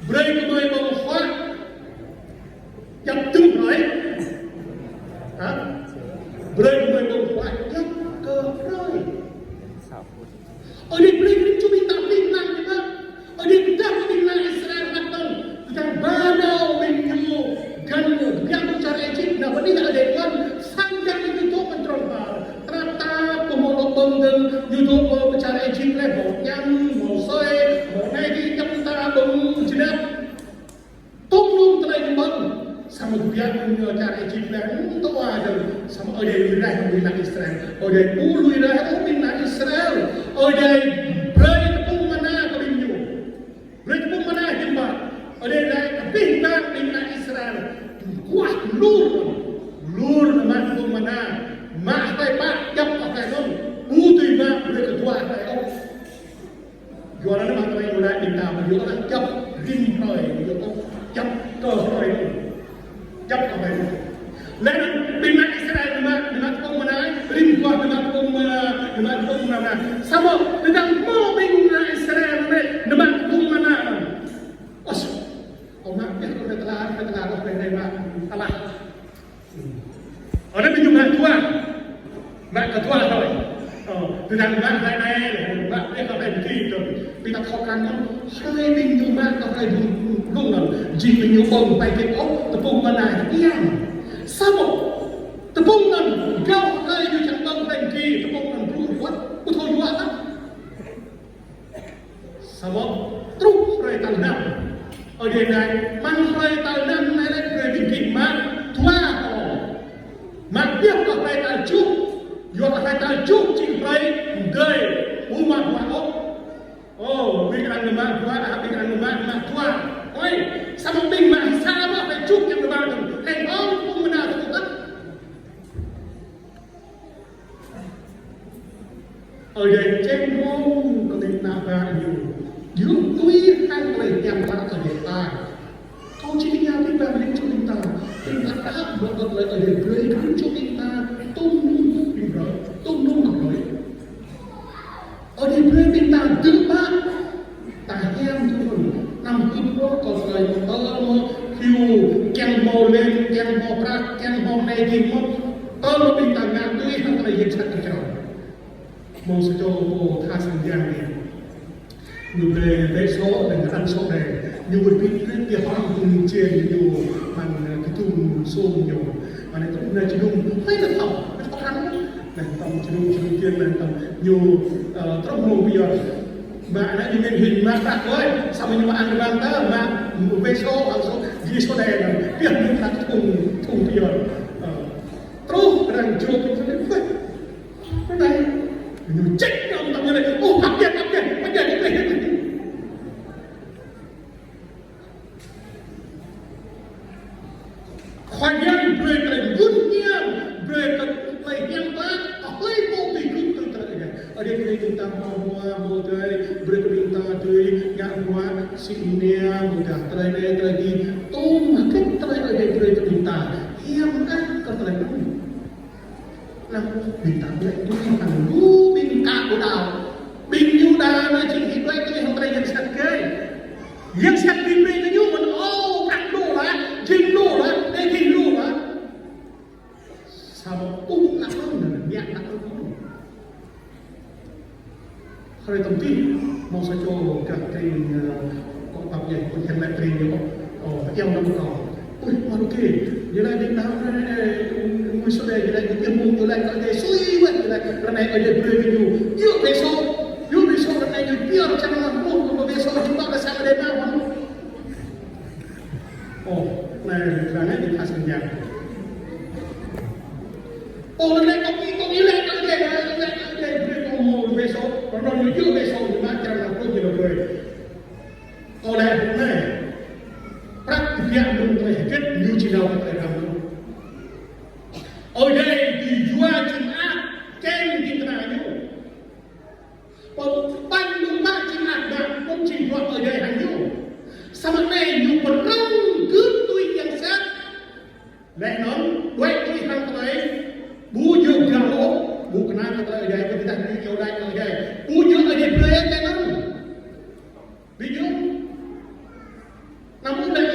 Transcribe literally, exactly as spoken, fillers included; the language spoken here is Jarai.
Brơi kơ mơi ƀơ̆ng huă djăp tŭ hrơi. Hă? Brơi kơ mơi ƀơ̆ng huă djăp kơ hrơi. Ơi Adai brơi kơ rĭm čô ƀing ta ƀing lăng ñu mă. Ơi Adai pơdah kơ ƀing lăng Israel hăt tơ̆ng. Tơdang ba nao ƀing ñu găn ñu, biă mă čar Êjip, nao bơni Ơi Adai ƀuăn, sang jăn ñu dŏ pơ trŏng pă. Tơdah ta pơmơ̆ lŏ ƀơ̆ng dơ̆ng, ñu dŏ pơ čar Êjip lĕ, hmâo añăm, hmâo asơi, hmâo anai dih, djăp ta ƀơ̆ng jơnap. Tŏm num tơlơi ñu ƀơ̆ng, samơ̆ kơbiă ñu čar Êjip lĕ, hm, tơwa dơ̆ng, samơ̆ Ơi Adai lui raih ƀing lăng Israel. Ơi Adai ƀu lui raih ôh ƀing lăng Israel. Ơi Adai brơi tơpŭng mana kơ ƀing ñu. Brơi tơpŭng mana hiư̆m pă. Ơi Adai laĭ abih bang ƀing lăng Israel. Kuah lur, lur mă tơpŭng mana. Mă hơtai pă, djăp hơtai anŭn. Ƀu dưi mă brơi kơ dua hơtai ôh. Yua anŭn mơ̆ng tơlơi ñu laĭ ƀing ta, yua anŭn djăp rĭm hrơi, yua anŭn djăp kơ hrơi anŭn. Djăp kơ hrơi anŭn. Laih anŭn ƀing lăng Israel ñu mă, ñu mă tơpŭng mana, rĭm kuah ñu mă tơpŭng mana, ñu mă tơpŭng mana. Samơ̆ tơdang hmâo ƀing lăng Israel anŭn, ñu mă tơpŭng mana anŭn. Ôh, ơ mă, yơh, kơ tơlơi, kơ tơlơi, kơ tơlơi mă, tơlơi. Ơ, anai ƀing ñu mă dua. Mă kơ dua thôi. Ơ, tơdang mă hrơi anai, mă ƀiă kơ hrơi pơkĭ thôi. Ƀing ta thâo krăn anŭn, hrơi ƀing ñu mă kơ hrơi blung, blung anŭn. Jing ƀing ñu ƀơ̆ng pai kĕt ôh, tơpŭng mana hiam. Samơ̆, tơpŭng anŭn, gao hrơi ñu čang ƀơ̆ng hrơi pơkĭ, tơpŭng anŭn blung ruăt, ƀu thâo yua ôh. Samơ̆ truh hrơi tal năm. Ơi Adai laĭ, amăng hrơi tal năm anai lĕ brơi ƀing gih mă dua hŏ. Mă ƀiă kơ hrơi tal tơjuh. Yua kơ hrơi tal tơjuh jing hrơi mơdơi, ƀu mă dua ôh. Ơ, ƀing arăng mă dua, ƀing arăng mă, mă dua. Ơi, samơ̆ ƀing mă sa mă hrơi tơjuh ñu mă dơ̆ng. Hăng ôh, ƀu mă dua ôh. Ơi Adai čem hmâo kơ ƀing ta ba ñu. Yua tui hăng tơlơi hiam klă Ơi Adai ta. Kâo či tơña ƀing ta, ƀing čô ƀing ta. Ƀing ta khăp mơ̆ kơ tơlơi Ơi Adai brơi kơ ƀing čô ƀing ta. Tŭm num ƀing brơi. Tŭm num kơ brơi. Ơi Adai brơi ƀing ta dưi mă. Ta hiam tui hăng. Năm hưp rô kơ tơlơi mơ̆ tơl mơ̆ hiu. Kiăng hmâo leng, kiăng hmâo prăk, kiăng hmâo anai dih mơ̆. Tơl mơ̆ ƀing ta ngă tui hăng tơlơi hiam sat kơ črâo. Hmâo sa čô pô tha sang yang anai. Ñu brơi vé số, anŭn anăn số anai. Ñu brơi ƀiă, ƀiă, ƀiă hŏng ƀing čen ñu, mơ̆ng, ơ, kơtum sum ñu. Mơ̆ng anai tŭ anai čơdŭng, hơi anŭn thâo, anŭn thâo krăn. Anŭn tŭ čơdŭng, čơdŭng čen, anŭn tŭ ñu, ơ, truh mơ̆ng pơyơr. Mă anai ñu min hin mă prăk ơi, samơ̆ ñu mă ăn kơ ƀing ta, mă vé số, ăn số, vé số anai, anŭn. Ƀiă ñu mă thŭng, thŭng pơyơr. Ơ, truh arăng jŏk, anŭn. Anai, ñu ček ñu tơm ñu laĭ, ôh, pap jăn, pap jăn, pap jăn, pap jăn. Khua Yang brơi tơlơi yun ñiam, brơi tơlơi hiam klă, hlơi pô dưi gưt tui tơlơi anai. Ơi Adai brơi kơ ƀing ta hmâo hmua, hmâo tơlơi, brơi kơ ƀing ta tui, ngă hmua, sĭ mơnia, hmâo tơlơi anai, tơlơi dih, tŭm hơget tơlơi Ơi Adai brơi kơ ƀing ta, hiam ăt kơ tơlơi anŭn. Anŭn ƀing ta ƀu laĭ tui hăng lu ƀing kă ƀu đaŏ. Ƀing Yuđa anai jing hĭ ƀu laĭ tui hăng tơlơi yang sat kơ. Yang sat kơ brơi kơ ñu mơ̆n ôh, prăk lu lah, jing lu lah, anai jing lu lah. Samơ̆ ƀu ngă ôh, ngă ôh. Hrơi tơm tih, hmâo sa čô gah tring, ơ, kŏ pap yeh, kŏ hiam lĕ tring ñu, ơ, pơyơr nao kơ kâo. Ui, mă rơkê, ñu laĭ ƀing ta, ơ, ơ, ngui sô đe, ñu laĭ ñu tiêm mông, ñu laĭ kơ Ơi Adai sui wơ̆t, ñu laĭ ră anai Ơi Adai brơi kơ ñu. Yua vé số, yua vé số ră anai ñu pơyơr čang lăm mông, kơ vé số, jing ƀă kơ sang Ơi Adai mă mơ̆n. Ơ, anai, ră anai ƀing ta sĭt ñă. Ơ, lĕ kâo pi, kâo pi lĕ, kâo lĕ, kâo lĕ, kâo lĕ, brơi kâo mơ̆ vé số, kâo nao ñu yua vé số, ñu mă čang lăm mông ñu brơi. Ơ, lĕ anai. Prăk kơbiă mơ̆ng tơlơi hơget ñu či nao kơ tơlơi răm. Ơi Adai či yua jing ăt, kiăng či kơna ñu. Pơpăn mơ̆ng mă jing ăt mă, mơ̆ng jing bruă Ơi Adai hăng ñu. Samơ̆ anai ñu pơrơ̆ng gưt tui yang sat. Laih anŭn, đuaĭ tui hăng tơlơi, ƀu djơ̆ gao ôh, ƀu kơna kơ tơlơi Ơi Adai, kơ tơdah ñu iâu laĭ kơ Ơi Adai. Ƀu djơ̆ Ơi Adai brơi tơlơi anŭn. Ƀu djơ̆. Ta ƀu lĕ